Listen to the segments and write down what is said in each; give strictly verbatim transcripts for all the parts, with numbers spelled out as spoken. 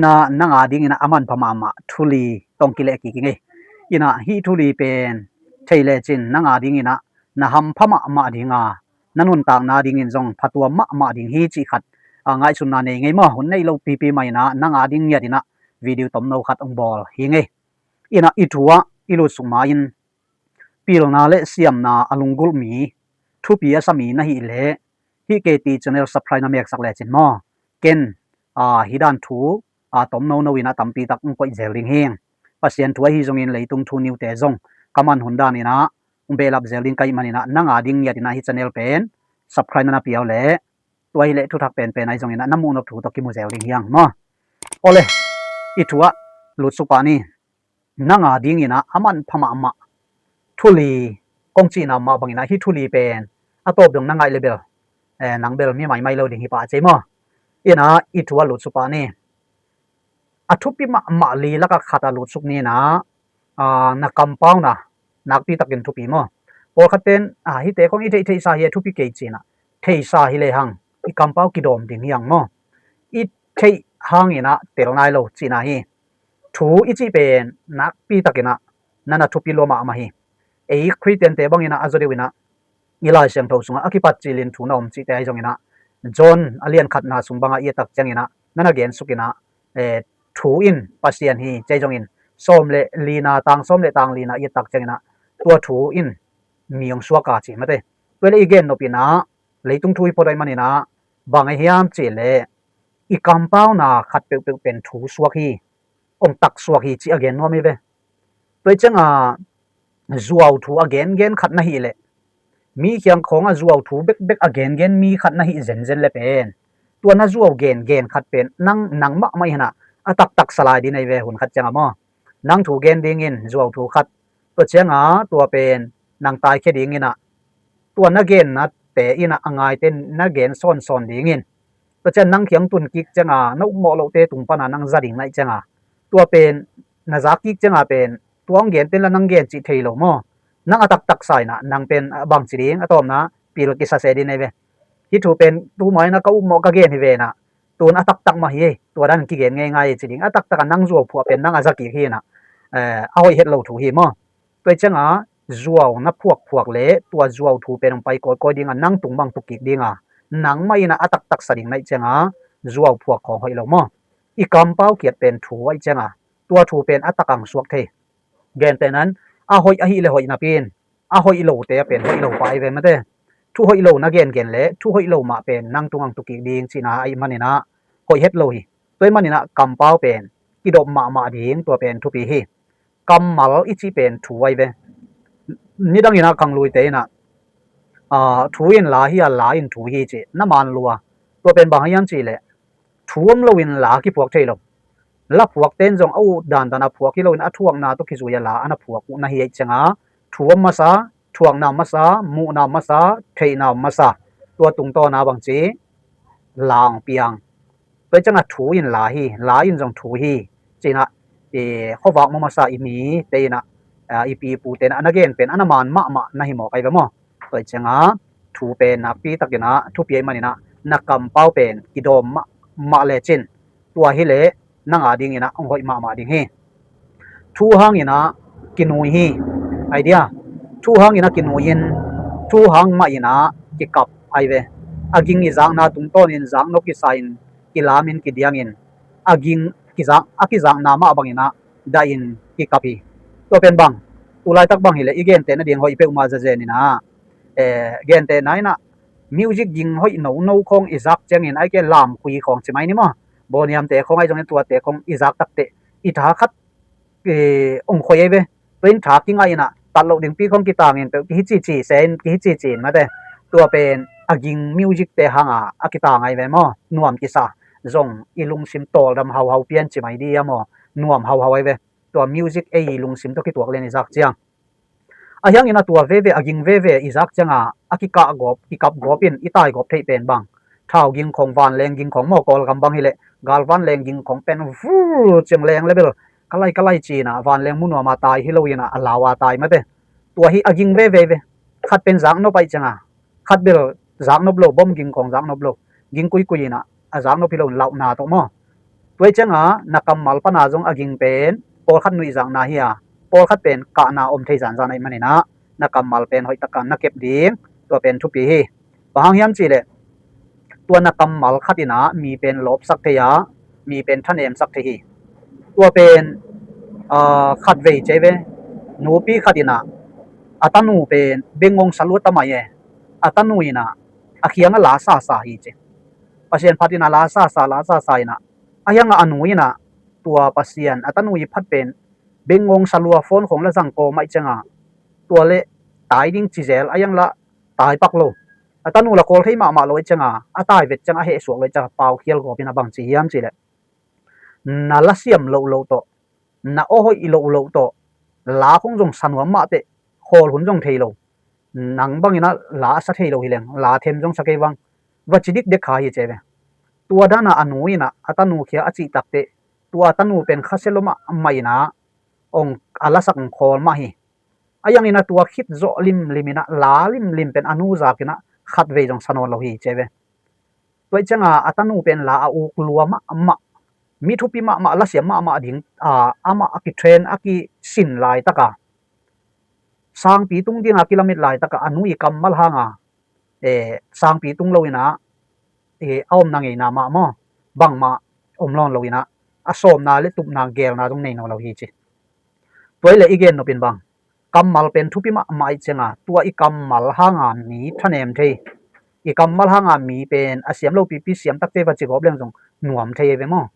Ina nang a dingin a manpha mahmah thu li tawng kileh kik ing ei. Ina hih thu li pen thei lecin nang a dingin a na hampha mahmah dinga, na nuntakna dingin zong phatuam mahmah ding hi cih khat a ngaihsutna nei ngei maw. Hun neih lo pipi mah ina nang a ding ngiat ina video tomno khat hong bawl hi ngei. Ina i thu ah i lutsuk ma-in pilna le siamna a lunggulh mi, thupi a sa mi na hih leh hih K T channel subscribe na meksak lecin maw, ken a hih dan thu a tomno no ina tampi tak hong koih zel ding hi. Pasian thu ahi zongin leitung thu niute zong ka man hun dan ina hong behlap zel ding ka hih man ina nang a ding ngiat ina hih channel pen subscribe na na piau leh tua hileh thuthak penpen ahi zongin a na muhnop thu tawh kimu zel ding hi hang maw. Awle, i thu ah lutsuk pah ni. Nang a dingin a manpha mahmah thu li kong cihna mah bangin a hih thu li pen a tawp dong na ngaih le bel, eh, nang bel mi maimai lo ding hi pah cei maw. Ina i thu ah lutsuk pah ni. A thupi mahmah li lakah khat a lutsuk ni ina, a, na kampauna nakpi takin thupi maw. Pawlkhat pen a hihte khong i theih theihsa hi a thupi kei cina theihsa hi lehang i kampau kidawm ding hi hang maw. I theih hangin a tel nai lo cina hi. Thu i cih pen nakpi takin a na na thupi lua mahmah hi. Ei Khristiante bangin a a zaw deuh ina i Lai Siangtho sungah a kipat cilin thu na om cihte ahi zongin a John a lian khatna sung bangah i et tak ciangin a na na gensuk ina, eh, thu in Pasian hi cei zongin sawm le lina tang sawm le tang lina i et tak ciangin a tua thu in mi hong suak a ci mate. Tua le i gen nop ina leitung thu i phot ahi man ina bang ahi hiam cih leh i kampauna khat peuhpeuh pen thu suak hi, hong taksuak hi cih a gen nuam hi ve. Tua hi cianga zuau thu a gengen khat na hih leh mi kiang khawng a zuau thu bekbek a gengen mi khat na hih zenzen le pen tua na zuau gengen khat pen nang nang mahmah hi hang a, a taktak sa lai ding na hi ve hun khat cianga maw. Nang thu gen dingin zuau thu khat, tua cianga tua pen nang taikhia dingin a tua na genna te in a a ngaite na gen sawnsawn dingin. Tua ciang nang kiang tun kik cianga na upmawh lohte tung pana nang za ding naih cianga tua pen na za kik cianga pen tua hong genten la nang gen cih thei lo maw. Nang a taktak sa ina nang pen a bangci ding a tawpna pil kisa se ding na hi ve. Hih thu pen tu mai na ka upmawh ka gen hi ve ina tun a taktak mah hi ei, tua dan kigen ngeingai ci ding a taktak a nang zuau phuah pen nang a za kik hi ina, eh, a hoih het lo thu hi maw. Tua hi cianga zuau na phuakphuak le tua zuau thu pen hong pai kawikawi dinga nang tung bang tuk kik dinga nangmah ina a taktak sa ding naih cianga zuau phuak khawng hoih lo maw. I kampau kiat pen thu aih cianga tua thu pen a tak ang suak thei. Gentehnan a hoih ahih le hoih napi in a hoih lote a pen hoih lo pah ahi ve mate. Thu hoih lo na gengen le thu hoih lo mah pen nang tung ang tuk kik ding cihna aih man ina hoih het lo hi. Tua hi man ina kampau pen kidop mahmah ding tua pen thupi hi. Kammal i cih pen thu ahi ve. Nidang ina kangluite ina, ah, thu in la hi a, la in thu hi ci na man lua. Tua pen bang hiam cih leh thu om loin la kiphuak thei lo. La phuakte in zong a ut dandan a phuak hi loin a thuakna tawh kizui a la a na phuak uh na hi aih cianga thu om masa, thuakna masa, muhna masa, theihna masa, tua tungtawna bangci la hong piang. Tua hi cianga thu in la hi, la in zong thu hi. Cina i khuavak maw masa i mite ina, ah, i pi i pute ina a na gen pen a na man mahmah na hi mawk ahi ve maw. Tua hi cianga thu pen nakpi takin a thupi ahi man ina na kampau pen kidawm mahmah lecin tua hileh nang a dingin a hong hoih mahmah ding hi. Thu hangin a kinui hi. Idea. Thu hangin a kinui in thu hang mah ina kikap ahi ve. A ging i zakna tungtawnin zaknop kisa in kilamin kidiangin a ging kizak, a kizakna mah bangin a dahin kikap hi. Tua pen bang tu laitak bang hileh i genteh nading hoih peuhmah zazen ina, eh, gentehna ina music ging hoih nono khawng i zak ciangin aike lamkhui khawng ci mai ni maw. Bawniamte khawng ahi zongin tuate khawng i zak takteh i tha khat, eh, hong khoi ahi ve. Tua in tha kingaih ina tat loh dingpi khawng kitangin peuh kihi cici se in kihi cici in mate. Tua pen a ging music te hanga a kitang ahi ve maw. Nuam kisa zong i lungsim tawldam hauhau pian ci mai dia maw. Nuam hauhau ahi ve. Tua music ei i lungsim tawh kituak lian i zak ciang. A hiangin a tua veve a ging veve i zak cianga a kikah gawp kikap gawp in i tai gawp theih pen bang thau ging khawng vanleng ging khawng maw Kawlgam bang hileh gal vanleng ging khawng pen vul ciang leng le bel kalai kalai cina vanleng munuama tai hi loina a laua tai mate. Tua hi a ging veve ve. Khat pen zaknop aih cianga khat bel zaknop lo bom ging khawng zaknop lo ging kuikui ina a zaknop hi loin lauhna tawh maw. Tua hi cianga na kammal pana zong a ging pen pawlkhat nuihzakna hi a, pawlkhat pen kahna om thei zanzan ahih maninah na kammal pen hoih taka na kep ding, tua pen thupi hi. Bang hang hiam cihleh tua na kammal khat inah mi pen lawpsak thei a, mi pen thanemsak thei hi. Tua pen ah, khatvei cei ve, nupi khat inah a tanu pen bengngong salua tamai e, a tanu inah a khianga la sasa hi ci. Pasian phat inah la sasa, la sasa inah a hianga a nu inah tua Pasian a tanu i phat pen bengngong salua phone khong la zang kawm ahih cianga tua le tai ding cizel a hiang la tai pak lo. A tanu la kawl thei mahmah lo ahih cianga a tai vet cianga a hehsuak lo ahih cianga pau khial gawp inah bang ci hiam cihleh na lasiam loh loh tawh, na awhoih loh loh tawh, la khong zong sa nuam mahteh, khawl hun zong thei lo. Nang banginah la a sa thei lo hileng la them zong sa kei vang, va ci dikdek kha hi cei ve. Tua dana a nu inah a tanu khia a cih takteh tua a tanu pen khasia lua mahmah inah ong a lasak ong khawl mah hi. A hiang inah tua khit zawh limlim inah la limlim pen a nu zak inah khatvei zong sa nawn lo hi cei ve. Tua hi cianga a tanu pen la a uk lua mahmah, mi thupi mahmah, lasiam mahmah ding, ah, amah a kitrain, a kisin laitaka sangpi tung dinga kilamit laitaka a nu i kammal hanga eh, sangpi tung lo inah eh, a omna ngeina mah maw, bangmah om lawn lo inah a sawmna le tupna gelna zong nei nawn lo hi ci. Tua hileh i gen nopin bang, kammal pen thupi mahmah ahih cianga tua i kammal hanga mi thanem thei, i kammal hanga mi pen a siam lopipi siam tak thei va ci gawp leng zong nuam thei hi ve maw.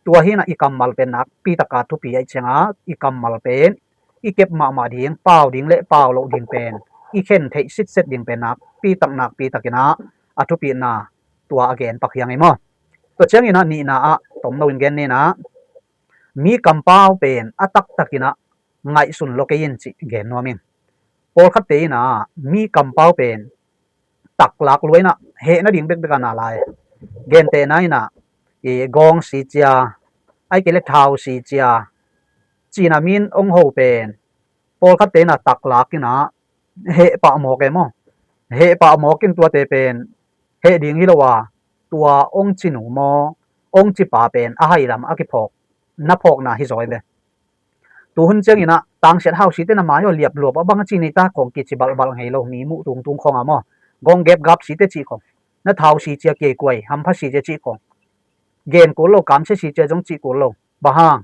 Tua hinah i kammal pen nakpi taka thupi ahih cianga i kammal pen i kep mahmah ding, pau ding le pau loh ding pen i khen theih sitset ding pen nakpi tak nakpi takinah a thupina tua a gen pak hiang hi maw. Tua cianginah nihna ah tomno in gen ninah mi kampau pen a taktakinah ngaihsun lo kei in cih gen nuam in. Pawlkhatte inah mi kampau pen taklak lua inah heh nading bekbek a na lai. Gentehna inah i gawng si cia, ahih kei le thau si cia cina min ong ho pen pawlkhatte inah taklak inah heh pah mawk e maw. Heh pah mawk in tuate pen heh ding hi lo a, tua ong ci nu maw, ong ci pa pen a hailam a kiphawk, na phawkna hi zaw hi ve. Tuhun cianginah tangsiat hau site na mai aw liap luap a bang a ci nei ta khong kici balhbalh ngei lo, mi muh tungtung khonga maw. Gawng gepgap site cih khong, na thau si cia kei kuai, hampha si cia cih khong gen kul lo, kamsia si cia zong cih kul lo. Bang hang,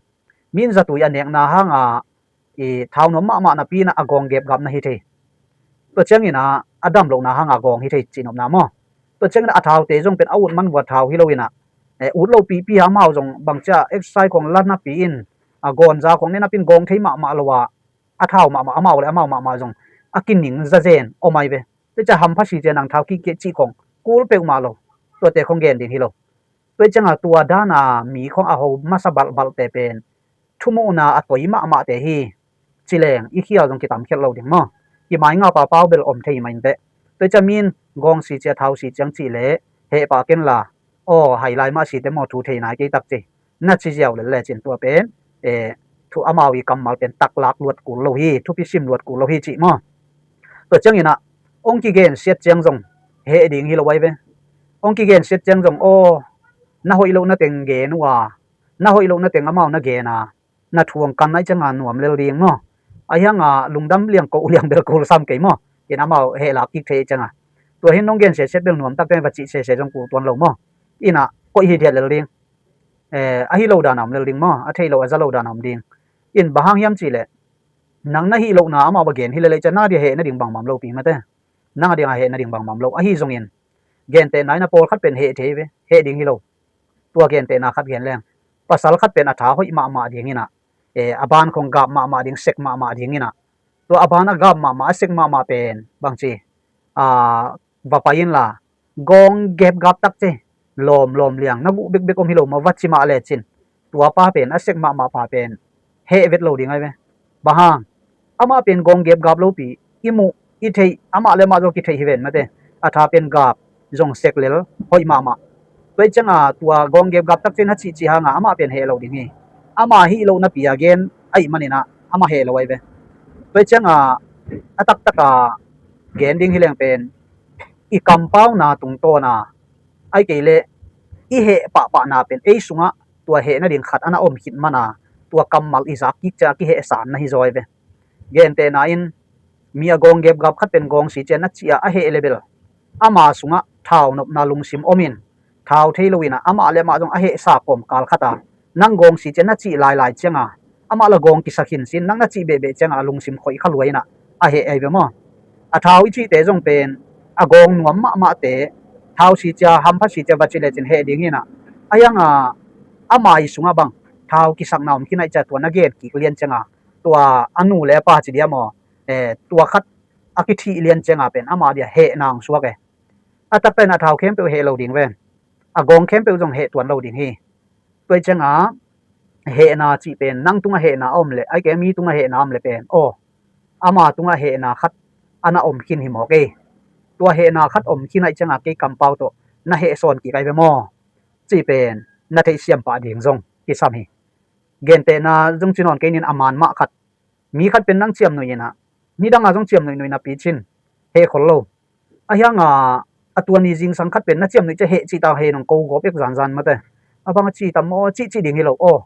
min zatui a nekna hanga i thau nuam mahmah napi inah a gawng gepgap na hi thei. Tua cianginah a dam lohna hanga gawng hi thei cihnopna maw. Tua cianginah a thaute zong pen a ut man vua thau hi lo inah eh, ut lo pipi a amau zong bangcia exercise khong la napi in a gawnza khong ne napin gawng thei mahmah lo a, a thau mahmah amau le amau mahmah zong a kining zazen om ai ve. Tua cia hampha si cia nang thau kikeh cih khong kul peuhmah lo. Tuate khong gen ding hi lo. Tua cianga tua dana mi khong a ho masa balhbalhte pen thumuhna a toi mahmahte hi. Cileng i khial zong kitamkhiat lo ding maw. I mai ngapa pau bel om thei mah inteh. Tua cia min gawng si cia thau si ciang cih le heh pah ken la, aw hai lai mah site maw thu thei nai kei tak ci na ci ziau lel lecin tua pen eh, thu amau i kammal pen taklak luat kul lo hi, thupi sim luat kul lo hi cih maw. Tua cianginah ong kigen siat ciang zong heh ding hi lo ai ve. Ong kigen siat ciang zong aw na hoih loh na teng gen uh a, na hoih loh na teng amau na gen a, na thuang kan ahih cianga nuam lel ding maw. A hianga lungdam liang koh liang bel kul sam kei maw. In amau heh lak kik thei ahih cianga tua hin nong gen sese bel nuam takte va cih sese zong kul tuan lo maw. Inah koih hi diat lel ding. Eh, a hi lo dana om lel ding maw, a thei lo a za lo dana om ding. In bang hang hiam cihleh nang na hih lohna amau va gen hi lelei cia na dia heh nading bangmam lo pi mate. Nang a dinga heh nading bangmam lo ahi zongin gentehna inah pawlkhat pen heh thei ve, heh ding hi lo. Tua gentehna khat gen leng, pasal khat pen a tha hoih mahmah dinginah eh, a ban khong gap mahmah ding, sek mahmah dinginah tua a ban a gap mahmah a sek mahmah pen bangci ah, va pai inla gawng gepgap tak ci, lawm lawm liang na guh bekbek om hi lo maw va ci mah lecin tua pa pen a sek mahmah pa pen heh vet lo ding ai ve. Bang hang, amah pen gawng gepgap lopi i muh i theih amah le amah zaw kitheih hi ven mate. A tha pen gap zong sek lel hoih mahmah. Tua ih cianga tua gawng gepgap tak cian a cihcih hanga amah pen heh lo ding hi. Amah hih loh napi a gen ahih maninah amah heh lo ai ve. Tua ih cianga a taktaka gen ding hi leng pen i kampauna tungtawna ai kei leh i heh pahpahna pen ei sungah tua heh nading khat a na om khit mana tua kammal i zak kik ciang a kihehsan na hi zaw hi ve. Gentehna in mi a gawng gepgap khat pen gawng si ciang na cih a a heh le bel ama sungah thau nopna lungsim om in thau thei lo in ah amah le amah zong a hehsa kawmkal khat a nang gawng si ciang na cih lailai cianga amah la gawng kisa khin sin nang na cih behbeh cianga a lungsim khoih kha lua in ah a heh ahi ve maw? A thau i cihte zong pen a gawng nuam mahmahte thau si cia hampha si cia va ci lecin heh ding hi in ah a hianga ama i sungah bang thau kisakna om khin aih cia tua na gen kik lian cianga tua a nu le a pa ci dia maw? Eh, tua khat a kithih lian cianga pen ama dia heh nang suak e. A takpen a thau khempeuh heh lo ding ve. A gawng khempeuh zong heh tuan lo ding hi. Tua i cianga hehna cih pen nang tungah hehna a om le ai ke mi tungah hehna a om le pen aw ama tungah hehna khat a na om khin hi mawk ei. Tua hehna khat om khin aih cianga kei kampau tawh na heh sawn kik ai ve maw? Cih pen na theih siam pah ding zong kisam hi. Gentehna zong ci nawn kei nin a man mah khat mi khat pen nang ciamnuih in ah midang a zong ciamnuih nuih napi cin heh khol lo. A hianga a tua ni zingsang khat pen na ciamnuih cia heh cih ta heh nong ko gawp ek zanzan mate a bang a ci tam maw cih cih ding hi lo aw.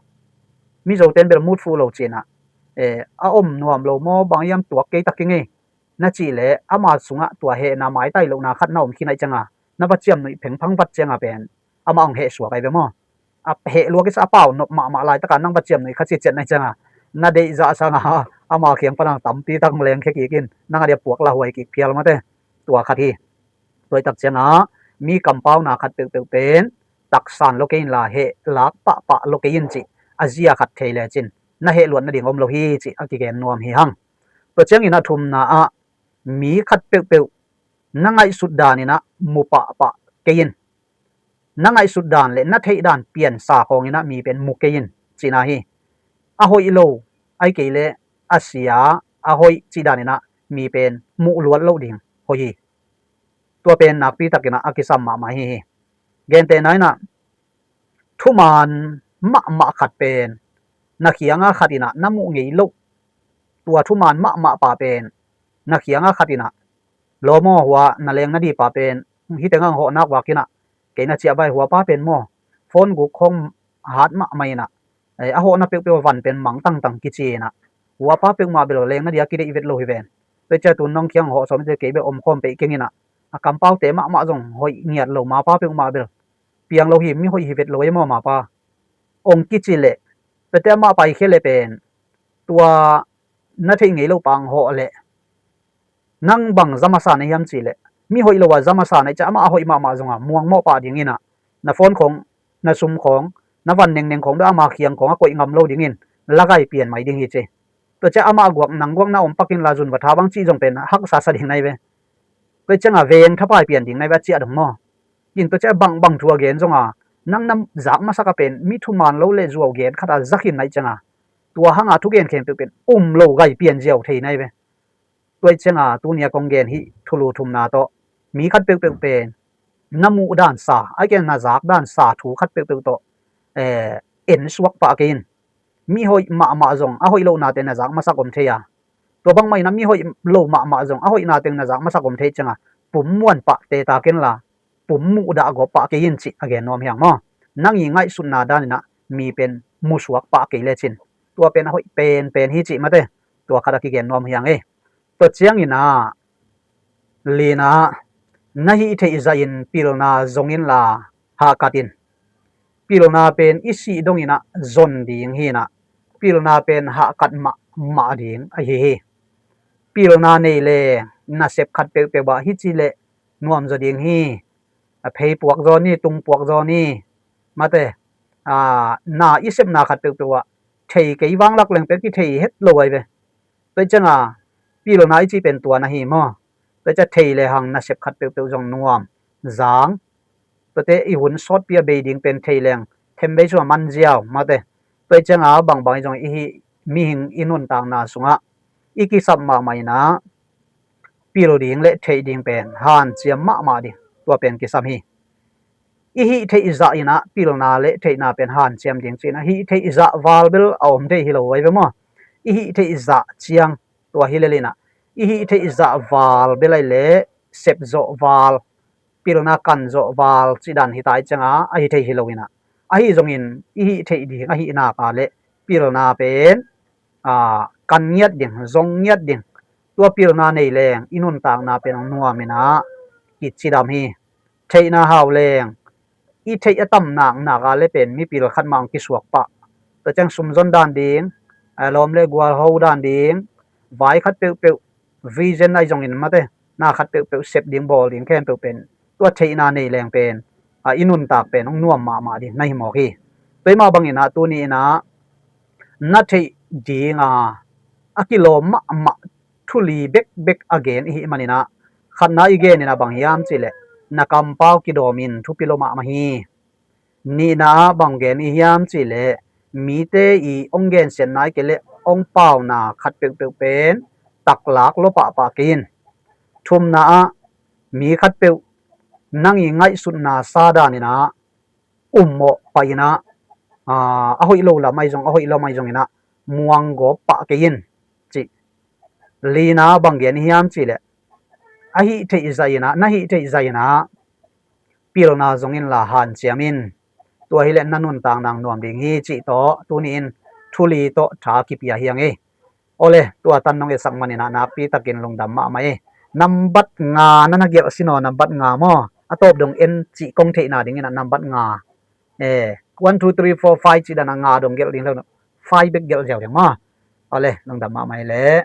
Mizo ten bel mut fuh lo cin ah eh, a om nuam lo maw bang hiam tuak kei tak kingei na cih le ama sungah tua hehna maitai lohna khat na om khin aih cianga na va ciamnuih phengphang vat cianga pen amah hong heh suak ai ve maw? A heh lua kisa a pau nop mahmah laitaka nang va ciamnuih kha ciciat na hi cianga na deih zah sanga ama khiang panang tampi tak lengkhia kik in nang a dia puak la huai kik phial mate. Tua khat hi. Tua i tak cianga mi kampauna khat peuhpeuh pen taksan lo kei inla heh lak pahpah lo kei in cih a zia khat thei lecin na heh luat nading om lo hi cih a kigen nuam hi hang. Tua ciangin a thumna ah mi khat peuhpeuh na ngaihsut danin ah mu pahpah kei in. Na ngaihsut dan le na theih dan piansa khawngin ah mi pen mu kei in cihna hi. A hoih lo ai kei le a sia a hoih cih danin ah mi pen muh luat loh ding hoih hi. Tua pen nakpi takin ah a kisam mahmah hi hi. Gentehna in ah thuman mahmah khat pen na khianga khat in ah na muh ngei loh tua thuman mahmah pa pen na khianga khat in ah lawm aw hua na leng na di pa pen hite ngang hawh nak vakin ah kei na ciah vai hua pa pen maw phone guk khawng hat mahmah in ah eh, a hawhna peuhpeuh a van pen mang tangtang kici in ah hua pa peuhmah bel leng na dia kideih vet lo hi ven. Tua cia tun nong khiang hawh sawm ite kei bel om khawm peih keng in ah a kampaute mahmah zong hoih ngiat lo ma pa peuhmah bel piang lo hi mi hoih hi vet lo ei maw ma pa. Ong kici leh pete amah paikhia le pen tua na theih ngei lo pang hawh leh nang bang za masa na hiam cih leh mi hoih lo a za masa na i ciah amah a hoih mahmah zonga muangmawh pah ding in ah na phone khawng na sum khawng na van nengneng khawng beh ama khiang khawng a koih ngam lo dingin lagai pian mai ding hi ci. Tua ciah amah guak nang guak na om pakin la zun va tha bang cih zong pen haksa sa ding nai ve. Tua cianga veng thapai pian ding nai ve a ciah dong maw? In tua ciah bangbang thu a gen zonga nang na zak masak a pen mi thuman lo le zuau gen khata zakhin nai cianga tua hanga thugen khempeuh pen um lo gai pian ziau thei nai ve. Tua cianga tunia kong gen hih thulu thumna tawh mi khat peuhpeuh pen na muh dan sa ai ken na zak dan sa thu khat peuhpeuh tawh eh, en suak pah kei in. Mi hoih mahmah zong a hoih lohnate na zak masak om thei a tua bangmah in a mi hoih lo mahmah zong a hoihnate na zak masak om thei cianga pum muan pah te takin la pum muh dah gawp pah kei in cih a gen nuam hiang maw? Nang i ngaihsutna danin ah mi pen musuak pah kei lecin tua pen a hoih penpen hi cih mate. Tua khat a kigen nuam hiang ei. Tua ciangin ah lina na hih theih zahin pilna zongin la hahkat in. Pilna pen i sih dongin ah zon ding hi in ah pilna pen hahkat mahmah ding ahi hi. Pilna nei le nasep khat peuhpeuh ah hici le nuamzaw ding hi. A phei puak zaw ni tung puak zaw ni mate a na i sepna khat peuhpeuh ah thei kei vanglak leng pek i thei het lo ai ve. Tua i cianga pilna i ci pen tua na hi maw? Tua i cia thei le hang nasep khat peuhpeuh zong nuam zang tuate i hun sawtpi a bei ding pen thei leng thembei sua man ziau mate. Tua i cianga bangbang i zong i hih mihing i nuntakna sungah i kisap mahmah inah pil ding le theih ding pen hanciam mahmah ding tua pen kisam hi. I hih theih zah inah pilna le theihna pen hanciam ding cinah hih theih zah val bel a om thei hi lo ai ve maw? I hih theih zah ciang tua hi lelinah i hih theih zah val bel ai le sep zawh val pilna kan zawh val cih dan hi ta i cianga a hi thei hi lo inah Ahi zongin i hih theih ding ahih nak a le pilna pen, aa, kan ngiat ding, zong ngiat ding, tua pilna nei leng i nuntakna pen hong nuam in ah kicidam hi. Theihna hau leng i theih a tam nak nak a le pen mipil khat mah hong kisuak pah. Tua ciang sumzon dan ding, a lawm le gual ho dan ding, vai khat peuhpeuh, vision ahi zongin mate, na khat peuhpeuh sep ding, bawl ding khempeuh pen tua theihna nei leng pen, a, i nuntak pen hong nuam mahmah ding na hi mawk hi. Tua mah bangin ah tuni in ah na theih ding a, a kilawm mahmah thu li bekbek a gen i hih manin ah, khatna i gen in ah bang hiam cih leh na kampau kidawm in, thupi lua mahmah hi. Nihna ah bang gen i hiam cih leh mite i hong gensiatna i kei leh hong pauna khat peuhpeuh pen taklak lua pahpah kei in. Thumna ah mi khat peuh nang i ngaihsutna sa dan in ah ummawh pah in ah, aa, a hoih lo lam ahi zong, a hoih lam ahi zongin ah muanggawp pah kei in, cih. Lina bang gen i hiam cih leh a hih theih zah in ah, na hih theih zah in ah pilna zong inla hanciam in. Tua hi leh na nuntakna nuam ding hi cih tawh tuni in thu li tawh tha kipia hi ing ei. Awle, tua tan nong etsak manin ah nakpi takin lungdam mahmah ei. Nambat nga na na gelh sin aw, nambat nga maw? A tawp dong en cih kong theihna dingin ah nambat nga. Eh, one, two, three, four, five cih dan a nga dong gelh ding lo, five bek gelh ziau ding maw? Awle, lungdam mahmah ei leh.